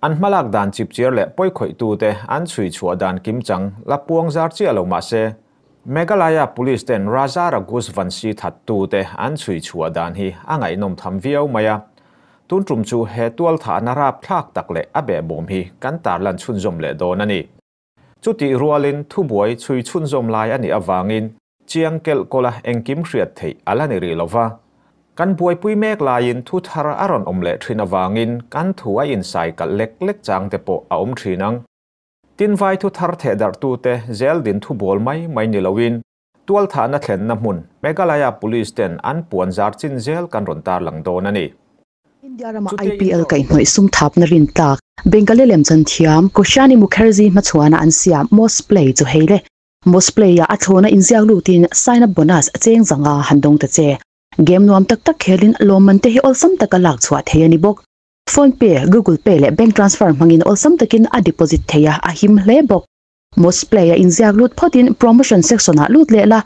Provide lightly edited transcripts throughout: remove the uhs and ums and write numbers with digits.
An hmalak dan chipchiar leh pawikhawihtute an chhui chhuah dan kimchang la puang zar chiah lo mah se, Meghalaya Police ten Raja Raghusvanshi thattute an chhui chhuah dan hi a ngaihnawm tham viau mai a. Tun tum chu he tualthahna rapthlak tak leh a behbawm hi kan tarlan chhunzawm leh dawn a ni. Chutih rualin thubuai chhui chhunzawm lai a nih avangin Chiang kelh kawla engkim hriat theih a la ni rih lo va. Kan buaipui mek laiin thu thar a rawn awm leh thin avangin kan thu a insai kalh lek lek chang te pawh a awm thin ang. Tin vai thu thar theh darhtute zel din thu bawl mai mai ni loin tualthahna thlenna hmun Meghalaya Police ten an puan zar chin zel kan rawn tarlang dawn a ni. India rama IPL kaihhnawih sum thapna rin tlak Bengali lemchan thiam Koshani Mukherjee hmachhuana an siam Most Play chu hei le. Most Play-ah a thlawna inziak lutin sign up bonus cheng zanga han dawng ta che. Game nuam tak tak khelin lawmman te hi awlsam taka lak chhuah thei a ni bawk. Phone pay, Google Pay leh bank transfer hmangin awlsam takin a deposit thei a, a him hle bawk. Most Play-a inziak lut phawtin promotion section-ah lut leh la,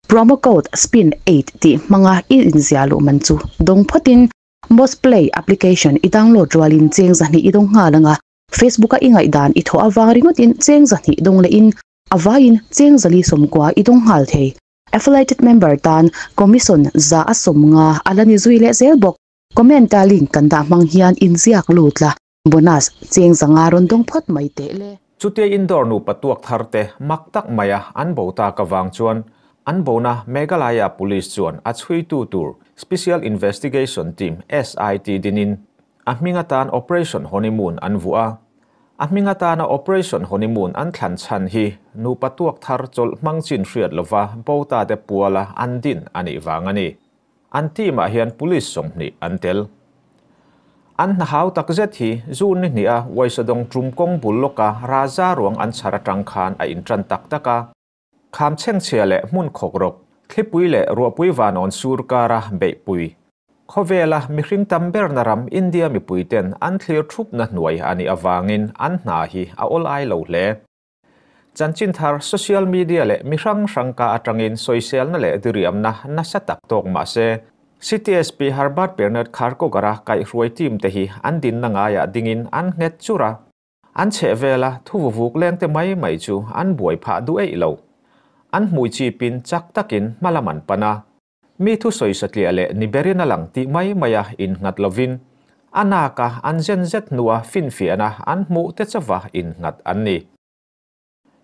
promo code SPIN8 tih hmanga i inziah luh man chu dawng phawtin Most Play application i download rualin cheng zahnih i dawng nghal ang a, Facebook-a i ngaihdan i thawh avang ringawtin cheng zahnih dawng lehin A vaiin cheng zali sawmkua i dawng nghal thei. Affiliated member tan commission za a sawm nga a la ni zui leh zel bawk. Comment a link kan dah hmang hian inziak lut la, bonus cheng zanga rawn dawng phawt mai teh le. Chutia indoor nupa tuak thar te mak tak maia an bo tak avang chuan an bona Meghalaya Police chuan a chhuitu tur Special Investigation Team, SIT, dinin a hming atan Operation Honeymoon an vuah a. A hming atana Operation Honeymoon an thlan chhan hi nupa tuak thar chawlh hmang chin hriat lova Bota te puala an din a nih vang a ni. An team ah hian police 20 an tel. An hna hau tak zet hi zu ni hnih a Waisadawng tum kawng bul lawka Raja ruang an chhar atang khan a intan tak tak a. Kham chhengchhia leh hmun khawk rawk, thlipui leh ruahpui vanawn sur kara beihpui. Khawvela mihring tam berna ram India mipuiten an thlir thupna hnuai a nih avangin an hna hi a awl ai lo hle. Chanchin thar social media leh mi hrang hrang ka atangin sawiselna leh diriamna nasa tak tawk mah se, CTSP Herbert Bernard Kharkogara kaihhruai team te hi an dinna ngaiah dingin an nghet chur a. An chheh vela thu vuvuk leng te mai mai chu an buai phah duh eih lo. An hmui chipin chak takin hma lam an pan a. Mi thu sawi satliah leh ni berin a lang tih mai maia innghat lovin a naka an zen zet hnua finfiahna an hmuh te chauva innghat an ni.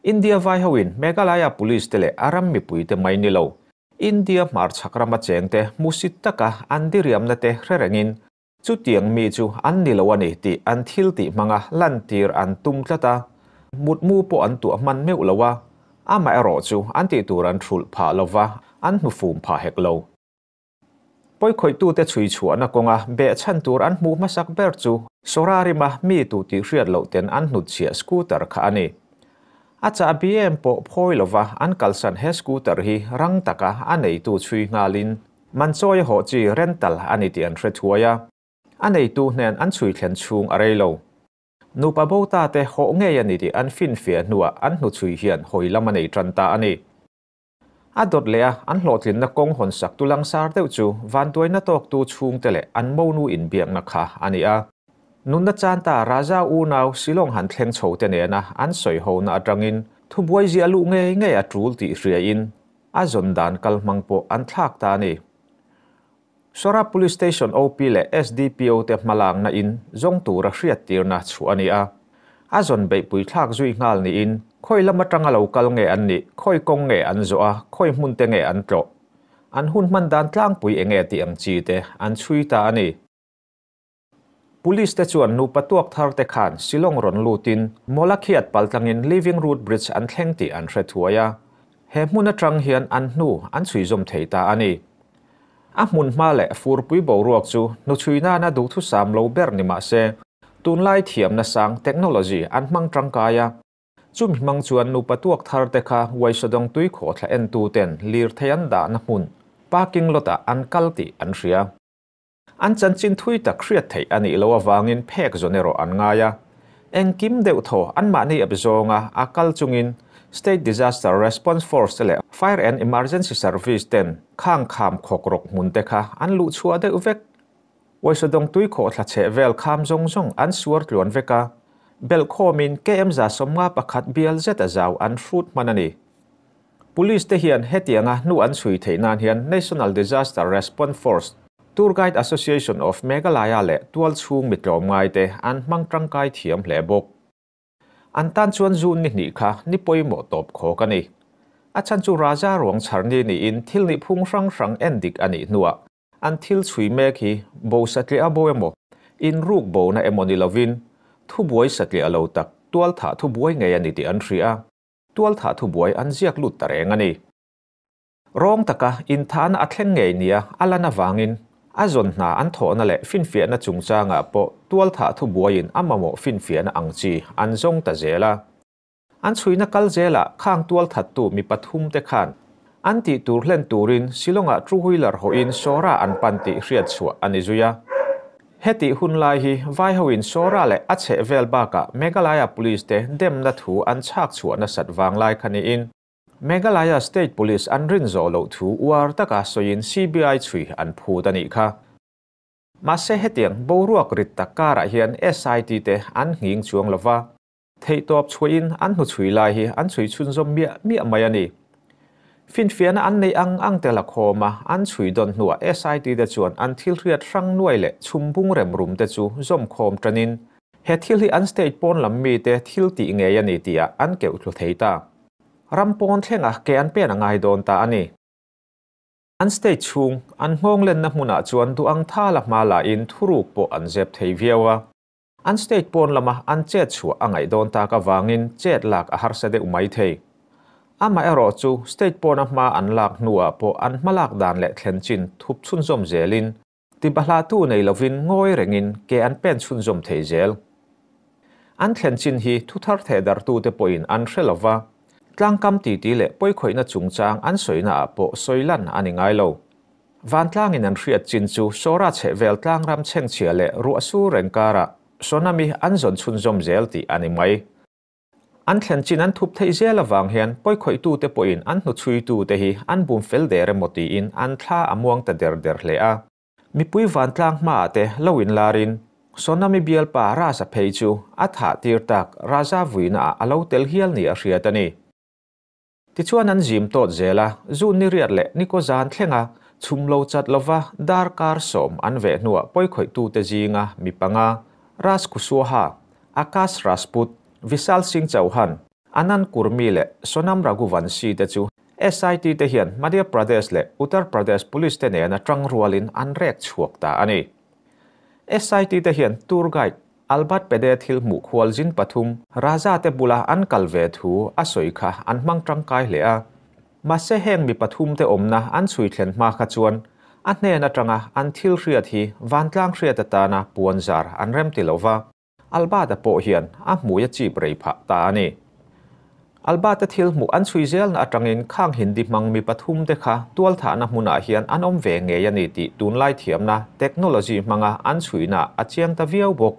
India vai hoin Meghalaya Police te leh a ram mipui te mai ni lo, India hmarchhak rama cheng te hmusit taka an diriamna te hre rengin Chutiang mi chu an ni lo a ni tih an thil tih hmanga lantir an tum tlat a, mutmu pawh an tuah hman meuh lo a, amaherawh chu an tih tur an hrulh phah lo va, an hnufum phah hek lo. Pawikhawih-tute chhui chhuahna kawnga behchhan tur an hmuh hmasak ber chu Sorarima mi tu tih hriat loh ten an hnutchhiah scooter kha a ni. A chahbi em pawh phawi lo va an kalsan he scooter hi rang taka a neitu chhui nghalin Man chawi a hawh chi rental a ni tih an hre thuai a, a neitu hnen an chhui thlen chhung a rei lo. Nupa bo ta te hawh ngei a ni tih an finfiah hnuah an hnuchhui hian hawi lam a nei tan ta a ni. A dawt leh a, an hlawhtlinna kawng hawn sak tu langsar deuh chu vanduaina tawktu chhungte leh an monu inbiakna kha a ni a. Nunna chan ta Raja unau Shillong han thleng chho te nena an sawi hona atangin thubuai ziah luh ngei ngei a tul tih hriain A zawn dan kal hmang pawh an thlak ta a ni. Sora Police Station OP leh SDPO te hmalakna in zawng tura hriattirna chhuah a ni a. A zawn beihpui thlak zui nghal niin khawi lam atanga lo kal nge an nih, khawi kawng nge an zawh a, khawi hmun te nge an tlawh. An hun hman dan tlangpui enge tih ang chi te an chhui ta a ni. Police te chuan nupa tuak thar te khan Shillong rawn lutin Mawla khiat paltlangin Living Root Bridge an thleng tih an hre thuai a, he hmun atang hian an hnu an chhui zawm thei ta a ni. A hmun hma leh furpui boruak chu hnuchhui nana duhthusam lo ber ni mah se, tunlai thiamna sang technology an hmang tangkai a, chumi hmang chuan nupa tuak thar te kha Waisadawng tui khawhthla entu ten lirthei an dahna hmun parking lot ah an kal tih an hria. An chanchin thui tak hriat theih a nih loh avangin phek zawn erawh an ngai a. Engkim deuh thaw anmahni ep zawnga a kal chungin State Disaster Response Force te leh Fire and Emergency Service ten khang kham khawk rawk hmun te kha an luh chhuah deuh vek. Uaisadawng tui khawhthla chheh vel kham zawng zawng an suar tluan vek a. Belhkhawmin KM 151 bial zeta zau an hrut hman a ni. Police te hian hetianga hnu an chhui theih nan hian National Disaster Response Force, Tour Guide Association of Meghalaya leh tualchhung mitlawm ngaite an hmang tangkai thiam hle bawk. An tan chuan June ni hnih kha ni pawimawh tawp khawk a ni. A chhan chu Raja ruang chhar ni niin thil nih phung hrang hrang en dik a nih hnuah an thil chhui mek hi bo satliah a bo emaw, inruk bona emaw ni lovin thubuai satliah lo tak tualthah thubuai ngei a ni tih an hria a, tualthah thubuai an ziak lut ta reng a ni. Rawng taka inthahna a thleng ngei nia a lan avangin a zawn hna an thawhna leh finfiahna chungchangah pawh tualthah thubuaiin a mamawh finfiahna ang chi an zawng ta zel a. An chhuina kal zelah khang tualthattu mi pathum te khan an tih tur hlen turin Shillong-ah two wheeler hawhin Sawra an pan tih hriat chhuah a ni zui a. Hetih hun lai hi vai hoin Sawra leh a chheh vel bakah Meghalaya Police te demna thu an chhak chhuah nasat vang lai kha niin Meghalaya State Police an rin zawh loh thu uar taka sawiin CBI chhui an phut a nih kha. Mahse hetiang boruak rit tak karah hian SIT te an nghing chuang lova. Theihtawp chhuahin an hnuchhui lai hi an chhui chhunzawm miah miah mai a ni. Finfiahna an neih ang ang te la khawm a, an chhui dawn hnuah SIT te chuan an thil hriat hrang nuai leh chhum bung rem rum te chu zawm khawm tanin he thil hi an state pawn lam mite thil tih ngei a ni tihah an keuh thlu thei ta. Ram pawn thlenga ke an pen a ngai dawn ta a ni. An state chhung, an nghawng lenna hmunah chuan duh ang thala hma lahin thuruk pawh an zep thei viau a. An state pawn lama an chet chhuah a ngaih dawn tak avangin chet lak a harsa deuh mai thei. Amaherawh chu state pawna hma an lak hnuah pawh an hmalak dan leh thlen chin thup chhunzawm zelin tibahlahtu nei lovin ngawi rengin ke an pen chhunzawm thei zel. An thlen chin hi thuthar thehdarhtute pawhin an hre lova, tlangkam titi leh pawikhawihna chungchang an sawinaah pawh sawi lan a ni ngai lo. Vantlangin an hriat chin chu Sawra chhehvel tlangram chhengchhia leh ruah sur reng karah Sonami an zawn chhunzawm zel tih a ni mai. An thlen chin an thup theih zel avang hian pawikhawih-tute pawhin an hnuchhuitute hi an bum fel der emaw tiin an thla a muang ta der der hle a. Mipui vantlang hmaah te lo inlarin Sonami bialpa Raza phei chu a thah tir tak Raza vuinaah a lo tel hial ni a hriat a ni. Tichuan an zim tawt zel a, zu ni riat leh ni kaw zan thlenga chhum lo chat lova darkar sawm an veh hnuah pawikhawih-tute zinga mi panga, Raj Kushwaha, Akash Rajput, Vishal Singh Chauhan, Anand Kurmi leh Sonam Raghuvanshi te chu SIT te hian Madhya Pradesh leh Uttar Pradesh Police te nena tang rualin an rek chhuak ta a ni. SIT te hian tour guide Albert Pede thil hmuh khual zin pathum Raja te bula an kal ve thu a sawi kha an hmang tangkai hle a. Mahse heng mi pathum te awmna an chhui thlen hma kha chuan a hnen atanga an thil hriat hi vantlang hriat atana puan zar an rem ti lova, Albert-a pawh hian a hmui a chip rei phah ta a ni. Albert-a thil hmuh an chhui zelna atangin khang Hindi hmang mi pathum te kha tualthahna hmunah hian an awm ve ngei a ni tih tunlai thiamna, technology, hmanga an chhuina a chiang ta viau bawk.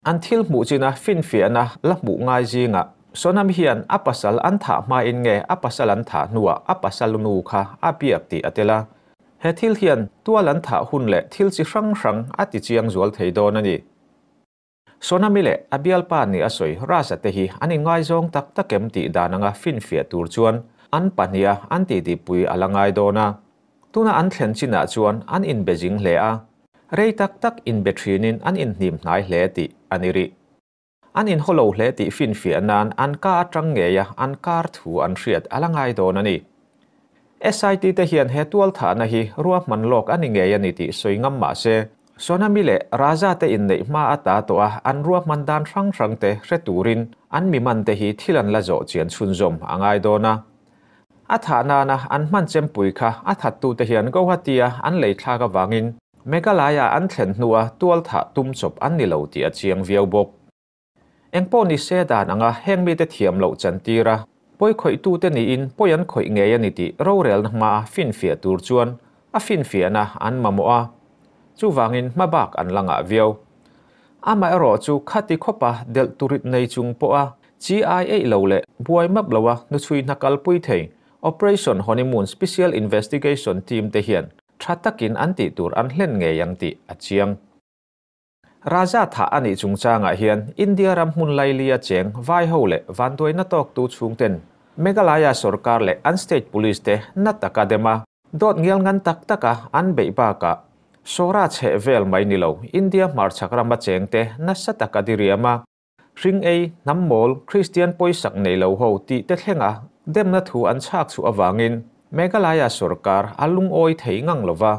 An thil hmuh china finfiahna la hmuh ngai zingah Sonam hian a pasal an thah hmain nge a pasal an thah hnuah a pasal nu kha a biak tih a tel a. He thil hian tual an thah hun leh thil chi hrang hrang a ti chiang zual thei dawn a ni. Sonami leh a bialpa nih a sawi Raza te hi an inngaizawng tak tak em tih dan anga finfiah tur chuan an pahniha an titipui a la ngai dawn a. Tuna an thlen chinah chuan an inbe zing hle a, rei tak tak inbe thinin an inhnim hnai hle tih a ni rih. An inhaw lo hle tih finfiah nan an ka atang ngeia an kar thu an hriat a la ngai dawn a ni. SIT te hian he tualthahna hi ruahman lawk a ni ngei a ni tih sawi ngam mah se, Sonami leh Raja te inneih hma a ta tawh a an ruahman dan hrang hrang te hre turin an miman te hi thil an la zawh chian chhunzawm a ngai dawn a. A thah nana an hman chempui kha a thattute hian Guwahati-a an lei thlak avangin Meghalaya an thlen hnua tualthah tum chawp an ni lo tih a chiang viau bawk. Engpawh ni se dan anga heng mite thiam loh chantir a, pawi khawihtute niin pawi an khawih ngei a ni tih rorelna hmaa finfiah tur chuan a finfiahna an mamawh a, chuvangin hmabak an la ngah viau. Amaherawh chu khati khawpa delh turit nei chung pawha chi ai eih lo leh buai map loa hnuchhui hna kalpui thei Operation Honeymoon Special Investigation Team te hian tha takin an tih tur an hlen ngei ang tih a chiang. Raja thah a nih chungchangah hian India ram hmun lailia cheng vai ho leh vanduaina tawktu chhungten Meghalaya sorkar leh an state police te na taka dem a, dawt ngial ngan tak taka an beih bakah Sora chheh vel mai ni lo India hmarchhak rama chengte nasa taka diriam a, hring ei, hnam mawl, Kristian pawisak nei lo ho tih te thlenga demna thu an chhak chhuah avangin Meghalaya sorkar a lungawi thei ngang lo va.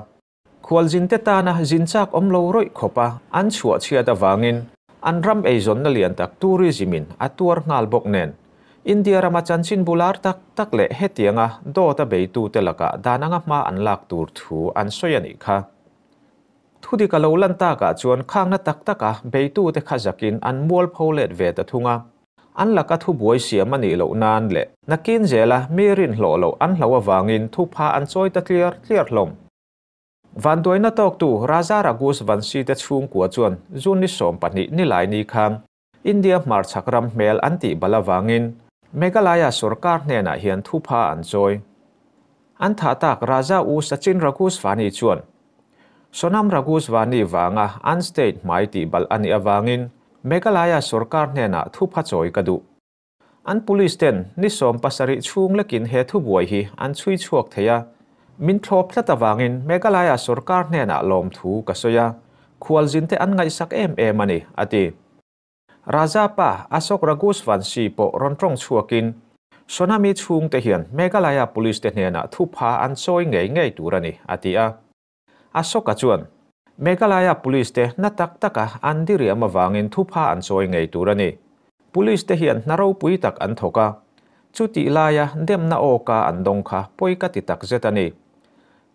Khualzinte tana zin chak awm lo rawih khawpa an chhuah chhiat avangin an ram eizawnna lian tak tourism-in a tuar nghal bawk nen, India rama chanchin bular tak tak leh hetianga dawta beitute lakah dan anga hma an lak tur thu an sawi a nih kha. Thudik a lo lan takah chuan khangna tak taka beitute kha zakin an mualpho let ve ta thung a. An laka thubuai siam a nih loh nan leh nakin zela mi rinhlawh loh an hlo avangin thupha an chawi ta tliar tliar hlawm. Vanduaina tawktu Raja Raghus Vansi te chhungkua chuan June ni 12 nilai ni khan India hmarchhak ram hmel an tih bal avangin Meghalaya sorkar hnenah hian thupha an chawi. An thah tak Raja U Sachin Raghus Vani chuan Sonam Raghus Vani vanga an state hmai tih bal a nih avangin Meghalaya sorkar hnenah thupha chawi ka duh. An police ten ni 17 chhung lekin he thubuai hi an chhui chhuak thei a, min thlawp tlat awangin Meghalaya sorkar hnenah lawm thu ka sawi a, khualzin te an ngaihsak em em a ni, a ti. Raja pa Ashok Raghus Vansi pawh rawn tawng chhuakin Sonami chhung te hian Meghalaya police te hnenah thupha an chawi ngei ngei tur a ni, a ti a. Ashoka chuan Meghalaya police te na tak taka an diriam awangin thupha an chawi ngei tur a ni. Police te hian hna ropui tak an thawk a, chutih laia demna awka an dawng kha pawi ka ti tak zet a ni.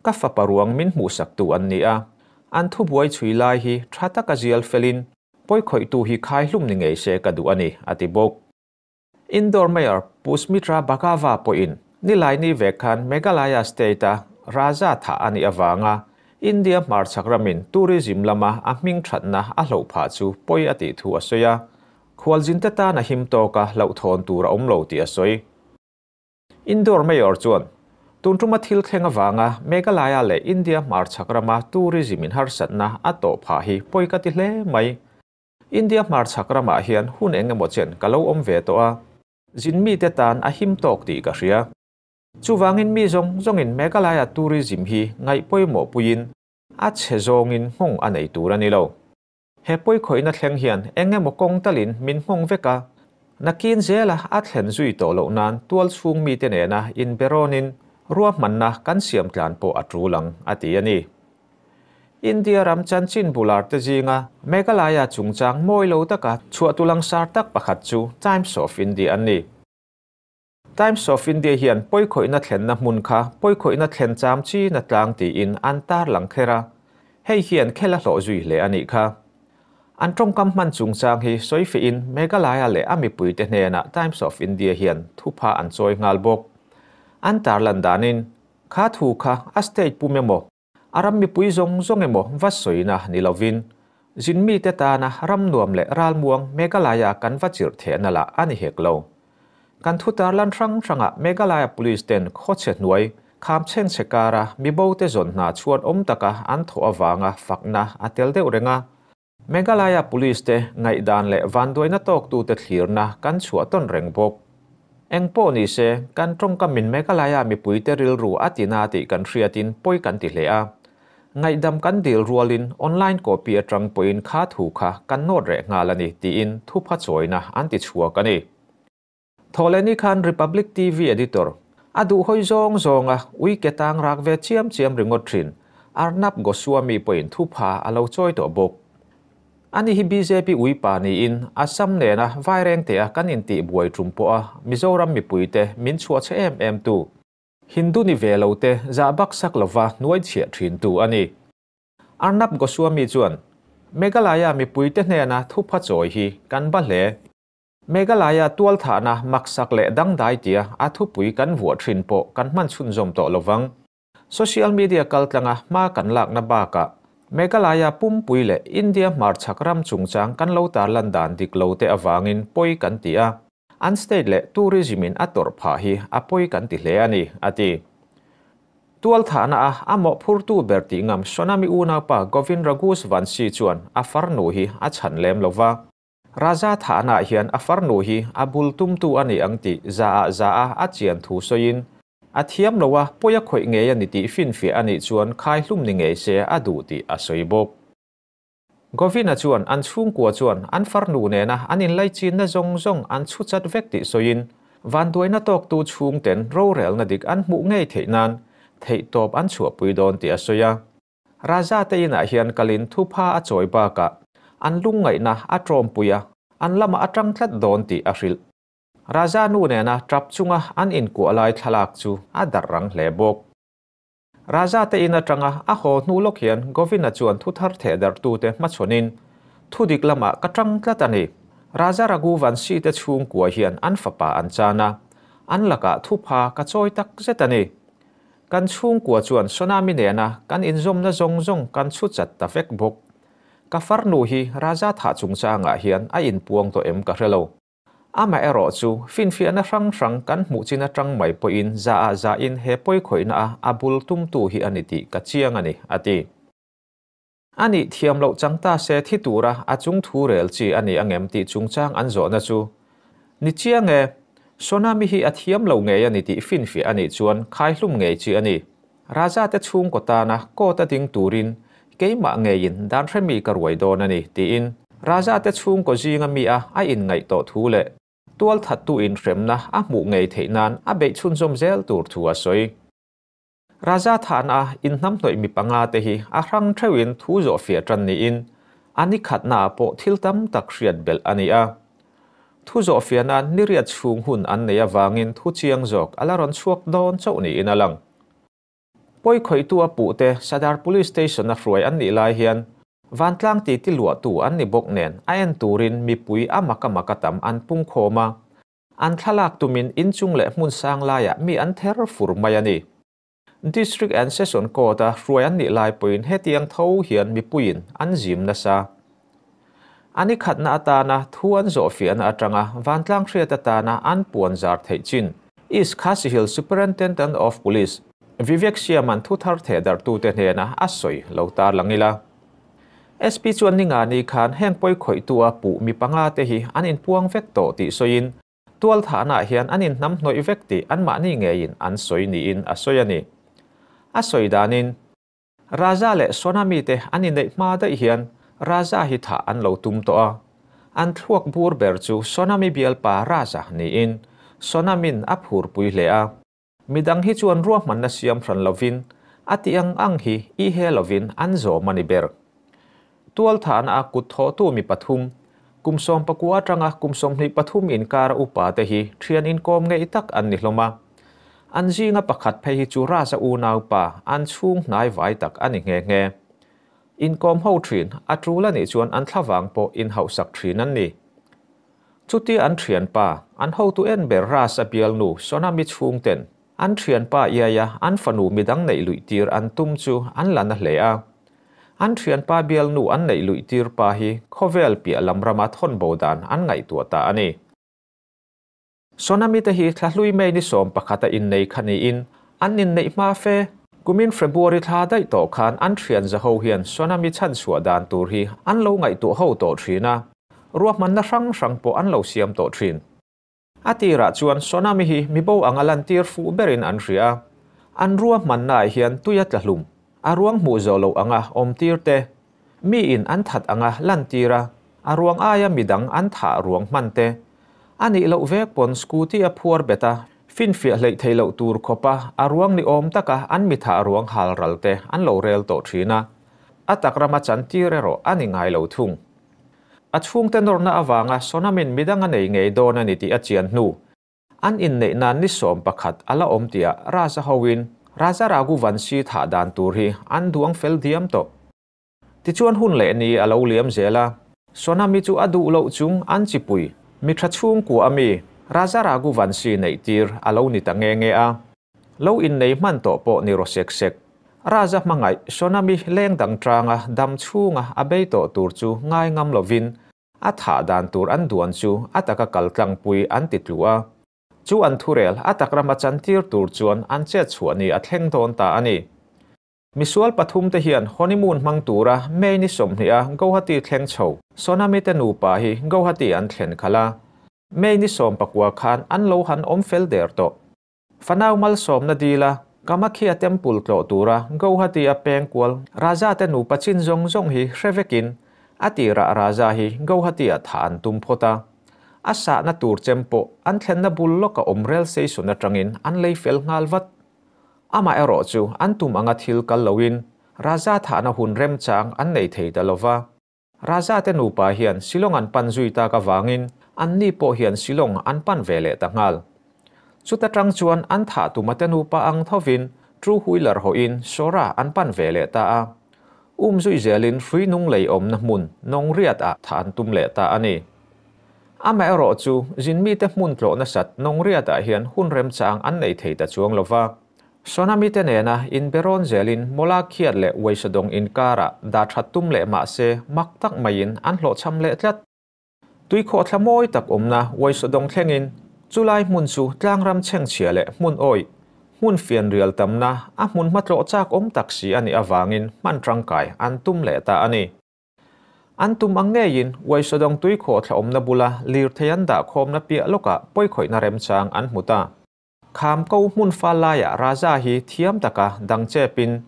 Ka fapa ruang min hmuhsak tu an ni a, an thubuai chhui lai hi tha taka zial felin pawi khawihtu hi khai hlum ni ngei se ka duh a ni, a ti bawk. Indore Mayor Pusmitra Bhargava pawhin nilai ni vek khan Meghalaya state-a Raja thah a nih awanga India hmarchhak ramin tourism lama a hming thatna a hloh phah chu pawi a tih thu a sawi a, khualzinte tan a him tawka hlauh thawn tur a awm lo tih a sawi. Indore Mayor chuan tun tuma thil thleng awanga Meghalaya leh India hmarchhak rama tourism in harsatna a tawh phah hi pawi ka ti hle mai. India hmarchhak ramah hian hun eng emaw chen ka lo awm ve tawh a, zin mite tan a him tawk tih ka hria. Chuwangin mi zawng zawngin Meghalaya tourism hi ngaih pawimawh puiin a chhe zawngin nghawng a nei tur a ni lo. He pawi khawihna thleng hian eng emaw kawng talin min nghawng vek a, nakin zela a thlen zui tawh loh nan tual chhung mite nena inberawnin ruahmanna kan siam tlan pawh a tul ang, a ti a ni. India ram chanchin bular te zinga Meghalaya chungchang mawi lo taka chhuah tulang sar tak pakhat chu Times of India an ni. Times of India hian pawi khawihna thlenna hmun kha pawi khawihna thlen cham chi na tlang tiin an tar lang kher a, hei hian khela hlawh zui hle a nih kha. An tawngkam hman chungchang hi sawi fein Meghalaya leh a mipui te hnenah Times of India hian thupha an chawi nghal bawk. An tar lan danin kha thu kha a state pum emaw a ram mipui zawng zawng emaw va sawina ni lovin zin mite tana ram nuam leh ral muang Meghalaya kan va chirh thehna lah a ni hek lo. Kan thu tar lan hrang hranga Meghalaya police ten khawchhe hnuai kham chheng chhe kara mi bo te zawn hna chhuan awm taka an thaw awanga fakna a tel deuh renga. Meghalaya police te ngaihdan leh vanduaina tawk tu te thlirna kan chhuah tawn reng bawk. Eng pawh ni se kan tawngkamin Meghalaya mipui te rilru a tina tih kan hriatin pawi kan ti hle a. Ngaihdam kan dil rualin online copy atang pawhin kha thu kha kan nawt reh nghal a ni tiin thupha chawina an ti chhuak a ni. Thawhlehni khan Republic TV editor a duh hawi zawng zawnga ui ke tang rak ve chiam chiam ringawt thin Arnab Goswami pawhin thupha a lo chawi tawh bawk. Ani hi BJP ui pa niin Assam nena vaireng te a kan intih buai tum pawh a Mizoram mipui te min chhuah che em em tu. Hindu ni ve lo te zah bak sak lova hnuai chhiah thin tu a ni. Arnab Goswami chuan Meghalaya mipui te hnena thupha chawi hi kan ba hle. Meghalaya tual thahna maksak leh dangdai tia a thupui kan vuah thin pawh kan hman chhun zawm tawh lovang. Social media kaltlanga hma kan lakna baka Meghalaya pumpui leh India hmarchhak ram chungchang kan lo tar lan dan dik lo te awangin pawi kan ti a. An state leh tourism in a tawrh phah hi a pawi kan ti hle a ni, a ti. Tualthahna a a mawhphurtu ber tih ngam Sonami unaupa Govind Raghus Vanshi chuan a farnu hi a chhan lem lo va. Raja thahnaah hian a farnu hi a bul tumtu a ni ang tih za ah za a a chian thu sawiin, a thiam lo a, pawi a khawih ngei a ni tih finfiah a nih chuan khaihlum ni ngei se a duh tih a sawi bawk. Govina chuan an chhungkua chuan an farnu nena an inlaichinna zawng zawng an chhu chat vek tih sawiin, vanduaina tawktu chhungten rorelna dik an hmuh ngei theih nan theihtawp an chhuahpui dawn tih a sawi a. Raja te inah hian kalin thupha a chawi bakah an lungngaihna a tawmpui a, an lamah a tang tlat dawn tih a hrilh. Raja nu nena tap chunga an inkuah lai thlalak chu a darh rang hle bawk. Raja te in atanga a haw hnu lawk hian Govina chuan thu thar theh darhtute hmachhawnin, Thu dik lamah ka tang tlat a ni. Raja Raghuvanshi te chhungkua hian an fapa an chan a, an lakah thupha ka chawi tak zet a ni. Kan chhungkua chuan Sonami nena kan inzawmna zawng zawng kan chhu chat ta vek bawk. Ka farnu hi Raja thah chungchangah hian a inpuang tawh em ka hre lo. Amaherawh chu, finfiahna hrang hrang kan hmuh chin atang mai pawhin za ah za in he pawikhawihna a a bul tumtu hi a ni tih ka chiang a ni, a ti. A nih thiam loh chang ta se thi tura a chung thu rel chi a ni angem tih chungchang an zawhna chu, Ni chiang e, Sonami hi a thiam lo ngei a ni tih finfiah a nih chuan khaihlum ngei chi a ni. Raja te chhungkaw tana court a ding turin keimah ngeiin dan hremi ka ruai dawn a ni, tiin Raja te chhungkaw zinga mi a a inngaih tawh thu leh tualthattu inhremna a hmuh ngei theih nan a beih chhunzawm zel tur thu a sawi. Raja thahna inhnamhnawih mi panga te hi a hrang theuhin thu zawhfiah tan niin a ni khatnaah pawh thil tam tak hriat belh a ni a. Thu zawhfiahna niriat chhung hun an neih avangin thu chiang zawk a la rawn chhuak dawn chauh niin a lang. Pawi khawihtu a puhte Sadar Police Station-a hruai an nih lai hian vantlang titi luahtu an ni bawk nen a en turin mipui a maka maka tam an pung khawm a, an thlalak tumin inchung leh hmun sang laiah mi an ther fur mai a ni. District and Session Court-a hruai an nih lai pawhin hetiang tho hian mipuiin an zim nasa. A ni khatna atana thu an zawhfiahna atanga vantlang hriat atana an puan zar theih chin East Khasi Hill Superintendent of Police Vivek Siama'n thu thar theh darhtute hnena a sawi lo tarlang ila. SP chuan ninga ni khan heng pawi khawihtua puh mi panga te hi an inpuang vek tawh tih sawiin Tualthahnaah hian an inhnamhnawih vek tih anmahni ngeiin an sawi niin a sawi a ni. A sawi danin, Raja leh Sonami te an inneih hma daih hian Raja hi thah an lo tum tawh a. An thluak bur ber chu Sonami bialpa Raja niin Sonamin a phurpui hle a. Midang hi chuan ruahmanna siam hran lovin a tih ang ang hi i he lovin an zawm a ni ber. Tualthahna a kut thawhtu mi pathum, kum 14 atanga kum 23 inkara upa te hi thian inkawm ngeih tak an ni hlawm a. An zinga pakhat phei hi chu Raza unaupa an chhung hnai vai tak a ni nghe nghe. Inkawm ho thin a tul a nih chuan an thlavang pawh inhauhsak thin an ni. Chutia an thianpa, an hotu en ber Rasa bialnu Sonami chhungten an thianpa iaia an fanu midang neih luih tir an tum chu an la na hle a. An thianpa bialnu an neih luih tir pa hi khawvel piah lam rama thawn bo dan an ngaihtuah ta a ni. Sonami te hi thlahlui May ni 11 a innei kha niin an inneih hma fe. Kumin February thla daih tawh khan an thian zaho hian Sonami chhan chhuah dan tur hi an lo ngaihtuah ho tawh thin a. Ruahmanna hrang hrang pawh an lo siam tawh thin. A tirah chuan Sonami hi mibo anga lantir fuh berin an hria a. An ruahmannaah hian tui a tla hlum. A ruang hmuh zawh loh anga awm tir te, miin an that anga lantir a, a ruang aia midang an thah ruang hman te, a nih loh vek pawn scooty a phuar bet a, finfiah hleih theih loh tur khawpa a ruang ni awm taka an mi thah ruang hal ral te an lo rel tawh thin a. A tak rama chantir erawh a ni ngai lo thung. A chhungte nawrna avanga Sonamin midang a nei ngei dawn a ni tih a chian hnu. An inneih nan ni 11 a la awm tihah Raja hoin Raja Raghuvanshi thah dan tur hi an duang fel diam tawh. Tichuan hun leh ni a lo liam zel a, Sonami chu a duh loh chung an chipui mi tha chhungkua a mi Raja Raghuvanshi neih tir a lo ni ta nge nge a. Lo innei hman tawh pawh ni rawh sek sek. Raja hmangaih Sonami leng dang tanga dam chhunga a bei tawh tur chu ngai ngam lovin a thah dan tur an duan chu a taka kal tlangpui an ti tlu a. Chu an thurel a tak rama chantir tur chuan an chet chhuah ni a thleng dawn ta a ni. Misual pathum te hian honeymoon hmang tura May ni 20 a Guwahati thleng chho Sonami te nupa hi Guwahati an thlen khala. May ni 19 khan an lo han awm fel der tawh. Fanau malsawmna dila Kamakhya Temple tlawh tura Guwahati a pengkual Raja te nupa chin zawng zawng hi hrevekin a tirah Raja hi Guwahati a tha an tum phawt a. A sahna tur chem pawh an thlenna bul lawka awm rel station atangin an lei fel nghal vat. Amah erawh chu an tum anga thil kal loin Raja thahna hun remchang an nei thei ta lova. Raja te nupa hian Shillong an pan zui tak avangin an ni pawh hian Shillong an pan ve leh ta nghal. Chuta tang chuan an thah tuma te nupa ang thovin two wheeler hawhin Sora an pan ve leh ta a. Zui zelin hrui nung lei awmna hmun Nongriat ah tha an tum leh ta a ni. Amah erawh chu zin mi te hmun tlawhna sat Nongriat ah hian hun remchang an nei thei ta chuang lova. Sonami te nena inberawn zelin mawla khiat leh Weisawdawng inkara dah that tum leh mah se mak tak maiin an hlawhchham leh tlat. Tui khawhthla mawi tak awmna Weisawdawng thlengin chulai hmun chu tlangram chhengchhia leh hmun awih hmun fianrial tamna a hmun hmatlawh chak awm tak si a nih avangin hman tangkai an tum leh ta a ni. An tum ang ngeiin Weisawdawng tui khawhthla awmna bula lirthei an dah khawmna piah lawkah pawikhawihna remchang an hmu ta. Kham ko hmun fa laiah Raja hi thiam taka dang chepin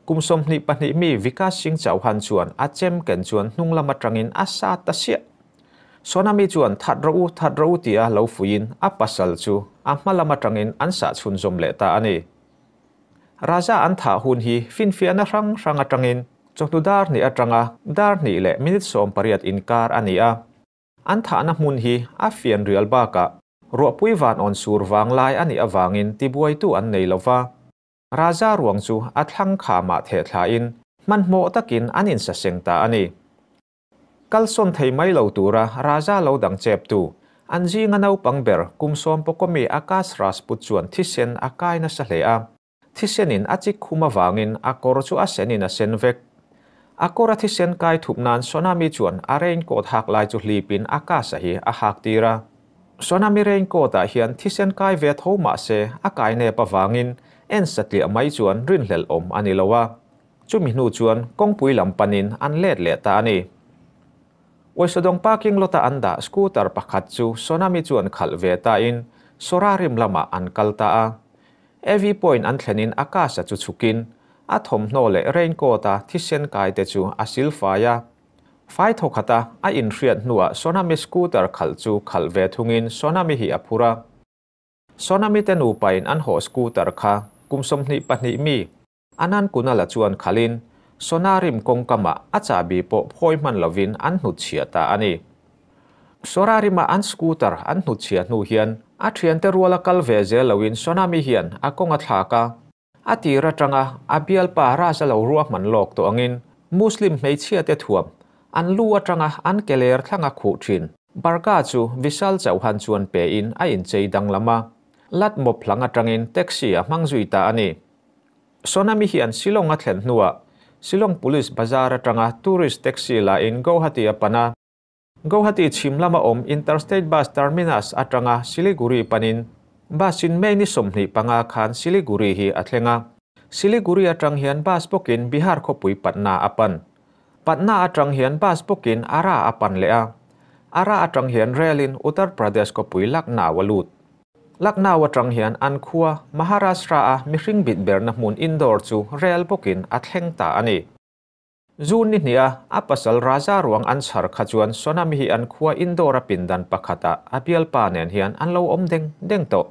kum 22 mi Vikas Singh Chauhan chuan a chem ken chuan hnung lam atangin a sa ta sia. Sonami chuan that ro u that ro u tia lo fuin a pasal chu a hma lam atangin an sa chhun zawm leh ta a ni. Raja an tha hun hi finfiahna hrang hrang atangin chawhnu dar hnih atanga dar hnih leh minute 18 inkar a ni a. An thahna hmun hi a fian rial bakah ruahpui van awn sur wang lai a nih awangin tibuaitu an nei lova. Raja ruang chu a thlang khamah the thlain hmanhmawh takin an insaseng ta a ni. Kalsawn thei mai lo tura Raja lo dang chep tu an zinga naupang ber kum 11 mi Akash Rajput chuan thisen a kai nasa hle a. Thisenin a chik khum awangin a kawr chu a senin a sen vek. A kawr a thisen kai thup nan Sonami chuan a raincoat hak lai chu hlipin Akash a hi a hak tir a. Sonami raincoat ah hian thisen kai ve tho mah se a kai nep awangin en satliah mai chuan rinhlelh awm a ni lo a. Chumi hnu chuan kawngpui lam panin an let leh ta a ni. Weisawdawng parking lot a an dah scooter pakhat chu Sonami chuan khalh ve ta in Sora rim lamah an kal ta a. AV point an thlenin Akash a chu chhukin a thawmhnaw leh raincoat a thisen kai te chu a sil fai a. Fai thawkhata a inhriat hnuah Sonami scooter khalh chu khalh ve thungin Sonami hi a phur a. Sonami te nupain an hawh scooter kha kum 22 mi Anan Kunala chuan khalin Sonarim kawngkamah a chahbi pawh phawi hman lovin an hnutchhiah ta a ni. Sorarima an scooter an hnutchhiah hnu hian a thiante ruala kal ve zel loin Sonami hian a kawng a thlak a. A tir atanga a bialpa Raja lo ruahman lawk tawh angin Muslim hmeichhia te thuam an lu atanga an keler thlanga khuh thin. Barka chu Vishal Chauhan chuan pe in a inchei danglam a. Lat mawp hlang atangin taxi a hmang zui ta a ni. Sonami hian Shillong a thlen hnuah Shillong Police Bazar atanga tourist taxi la in Guwahati a pan a. Guwahati chhim lama awm Interstate Bus Terminus atanga Siliguri panin bus in May ni 25 khan Siliguri hi a thleng a. Siliguri atang hian bus bawkin Bihar khawpui Patna a pan. Patna atang hian bus bawkin Ara a pan leh a. Ara atang hian rail in Uttar Pradesh khawpui Lucknow a lut. Lucknow atang hian an khua Maharashtra a mihring bit berna hmun Indore chu rail bawkin a thleng ta a ni. June ni hnih a a pasal Raja ruang an chhar kha chuan Sonami hi an khua Indore a pindan pakhata a bialpa nen hian an lo awm deng deng tawh.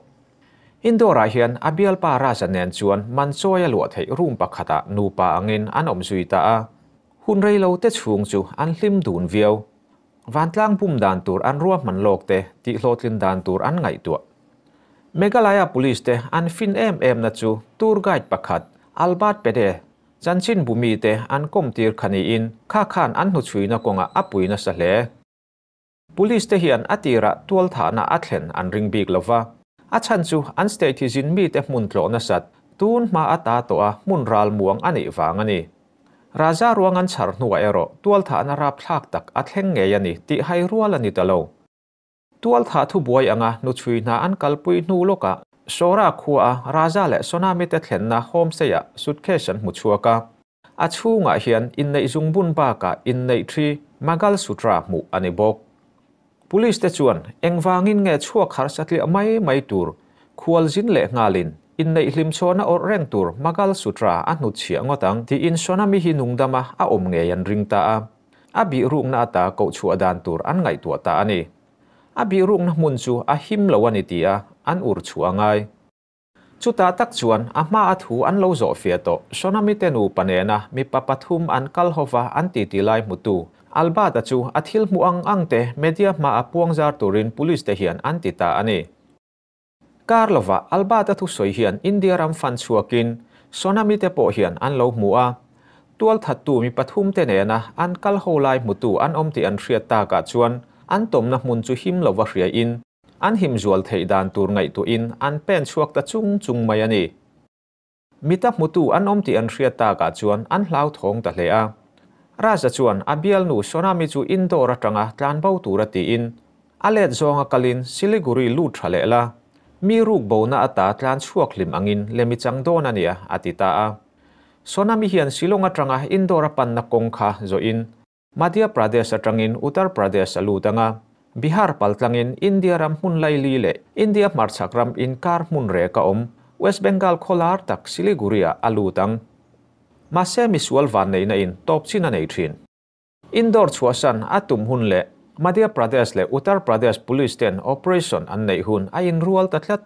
Indore ah hian a bialpa Raja nen chuan man chawi a luah theih room pakhata nupa angin an awm zui ta a. Hun rei lo te chhung chu an hlim dun viau. Vantlang bum dan tur an ruahman lawk te tih hlawhtlin dan tur an ngaihtuah. Meghalaya police te an fin em em na chu tour guide pakhat Albert Pede chanchin bumi te an kawm tir kha niin kha khan an hnuchhuina kawngah a puina sa hle. Police te hian a tirah tual thahna a thlen an ring bik lova. A chhan chu an state hi zin mi te hmun tlawhna sat tun hma a ta tawh a hmun ral muang a nih vang a ni. Raja ruang an chhar hnuah erawh tual thahna rap thlak tak a thleng ngei a ni tih hai rual a ni ta lo. Tualthah thubuai anga hnuchhui hna an kalpui hnu lawkah Sora khuaa Raja leh Sonami te thlenna homestay-ah suitcase an hmu chhuak a. A chhungah hian inneih zungbun bakah inneih thi Magal Sutra hmuh a ni bawk. Police te chuan engvangin nge chhuak harsa tliah mai mai tur khualzin leh nghalin inneih hlimchhawna awrh reng tur Magal Sutra a hnutchhiah ngawt ang tiin Sonami hi nungdama a awm ngei an ring ta a. A bihrukna ata koh chhuah dan tur an ngaihtuah ta a ni. A bihrukna hmun chu a him lo a ni ti a, an ur chhuah a ngai. Chutah tak chuan a hma a thu an lo zawh fiah tawh Sonami te nupa nena mipa pathum an kal hova an titi lai hmutu Albert-a chu a thil hmuh ang ang te media hmaah puangzar turin police te hian an ti ta a ni. Kar lovah Albert-a thusawi hian India ram fan chhuakin Sonami te pawh hian an lo hmu a, tualthattu mi pathum te nena an kal ho lai hmutu an awm tih an hriat takah chuan an tawmna hmun chu him lova hriain an him zual theih dan tur ngaihtuahin an pen chhuak ta chung chung mai a ni. Mita hmutu an awm tih an hriat takah chuan an hlauthawng ta hle a. Raja chuan a bialnu Sonami chu Indore atanga tlanbo tura tiin a let zawnga kalin Siliguri lut tha leh la, mi ruk bona ata tlan chhuak hlim angin lemi chang dawn a nia a ti ta a. Sonami hian Shillong atanga Indore a panna kawng kha zawhin Madhya Pradesh atangin Uttar Pradesh a lut anga, Bihar paltlangin India ram hmun laili leh India hmarchhak ram inkar hmun rek a awm, West Bengal khawlar tak Siliguri-ah a lut ang. Mahse misual vanneihna in tawp chin a nei thin. Indore chhuahsan a tum hun leh Madhya Pradesh leh Uttar Pradesh Police ten operation an neih hun a inrual ta tlat.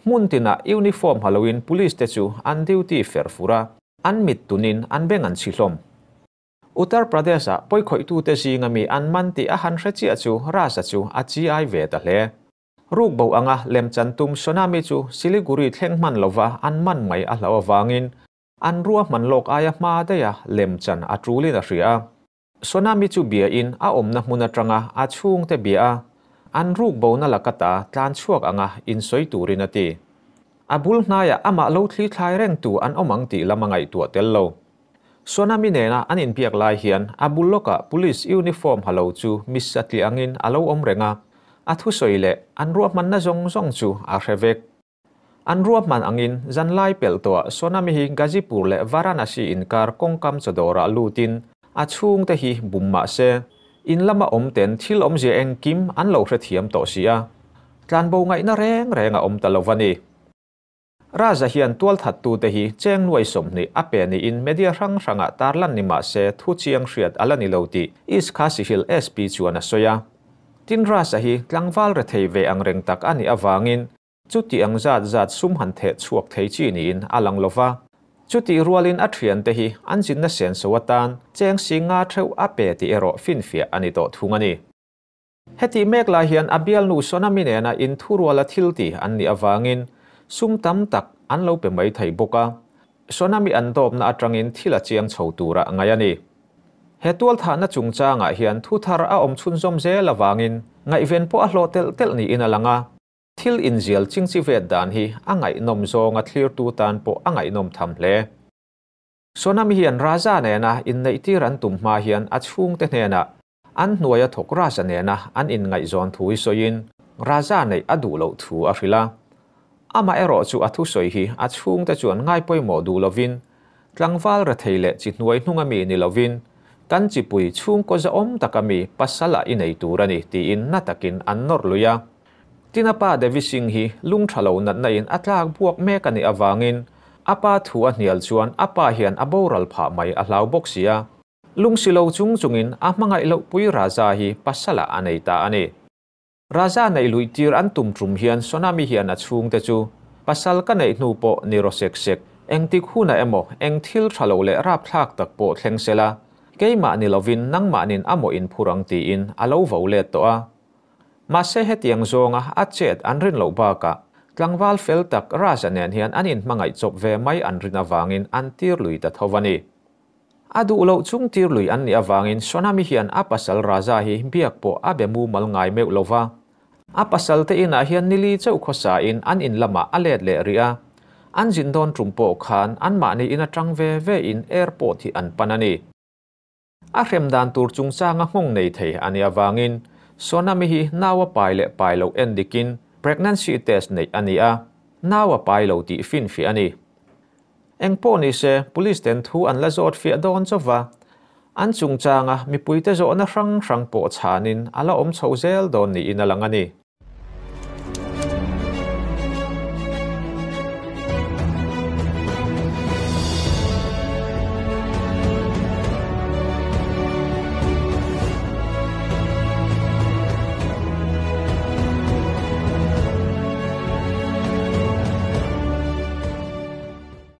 Hmun tinah uniform ha loin Police te chu an duty fer fur a, an mit tunin an beng an chhi hlawm. Uttar Pradesh-ah pawikhawih-tute zinga mi an man tih a han hre chiah chu Raja chu a chi ai ve ta hle. Ruk bo anga lemchan tum Sonami chu Siliguri thleng hman lova an man mai a hlauh avangin an ruahman lawk aia hma daiha lemchan a tulin a hria a. Sonami chu biain a awmna hmun atanga a chhungte bia a, an ruk bona lakata tlan chhuak anga insawi turin a ti. A bul hnaiah amah lo thli thlai rengtu an awm ang tih lam a ngaihtuah tel lo. Sonami nena an inbiak lai hian a bul lawkah police uniform ha lo chu mi satliah angin a lo awm reng a, a thusawi leh an ruahmanna zawng zawng chu a hre vek. An ruahman angin zanlai pelh tawhah Sonami hi Ghazipur leh Varanasi inkar kawngkam chawdawrah lutin a chhungte hi bum mah se, in lama awm ten thil awmzia engkim an lo hrethiam tawh si a, tlanbo ngaihna reng reng a awm ta lo va ni. Raja hian tualthattute hi cheng nuai 20 a pe niin media hrang hrangah tarlan ni mah se thu chiang hriat a la ni lo tih East Khasi Hill SP chuan a sawi a. Tin Raja hi tlangval rethei ve ang reng tak a nih avangin chuti ang zat zat sum han theh chhuak thei chi niin a lang lo va. Chutih rualin a thiante hi an zinna senso atan cheng singa theuh a pe tih erawh finfiah a ni tawh thung a ni. Heti mek lai hian a bialnu Sonami nena inthuruala thil ti an nih avangin sum tam tak an lo pe mai thei bawk a, Sonami an dawpna atangin thil a chiang chho tura ngai a ni. He tualthahna chungchangah hian thu thar a awm chhunzawm zel avangin ngaihven pawh a hlawh telh telh niin a lang a, thil inzial chingchi vet dan hi a ngaihnawm zawnga thlirtu tan pawh a ngaihnawm tham hle. Sonami hian Raja nena inneihtir an tum hma hian a chhungte hnenah An hnuaia thawk Raja nena an inngaihzawn thu hi sawiin Raja neih a duh loh thu a hrilh a. Amaherawh chu a thusawi hi a chhungte chuan ngaipawimawh duh lovin tlangval rethei leh chi hnuai hnunga mi ni lovin kan chipui chhungkaw zahawm taka mi pasal ah i nei tur a ni tiin na takin an nawrh lui a. Tin a pa Devi Singh hi lung tha lo natna in a tlak buak mek a nih avangin a pa thu a hnial chuan a pa hian a boral phah mai a hlau bawk si a. Lungsi lo chung chungin a hmangaih loh pui Raja hi pasalah a nei ta a ni. Raja neih luih tir an tum tum hian Sonami hian a chhungte chu pasal ka neih hnu pawh ni raw sek sek, engtik hunah emaw eng thil tha lo leh rapthlak tak pawh thleng sela, keimah ni lovin nangmahnin a mawh inphur ang tiin a lo vo let tawh a. Mahse hetiang zawnga a chet an rin loh bakah tlangval fel tak Raja nen hian an inhmangaih chawp ve mai an rin avangin an tir lui ta tho a ni. A duh loh chung tir lui an nih avangin Sonami hian a pasal Raja hi biak pawh a be mumal ngai meuh lo va. A pasal te inah hian nili chauh khawsain an in lamah a let leh rih a. An zin dawn tum pawh khan anmahni in atang ve ve in airport hi an pan a ni. A hrem dan tur chungchanga nghawng nei thei a nih avangin Sonam-i hi nau a pai leh pai loh en dikin pregnancy test neih a ni a, nau a pai lo tih finfiah a ni. Eng pawh ni se, police ten thu an la zawt fiah dawn chauh va, an chungchanga mipuite zawhna hrang hrang pawh chhanin a la awm chho zel dawn niin a lang a ni.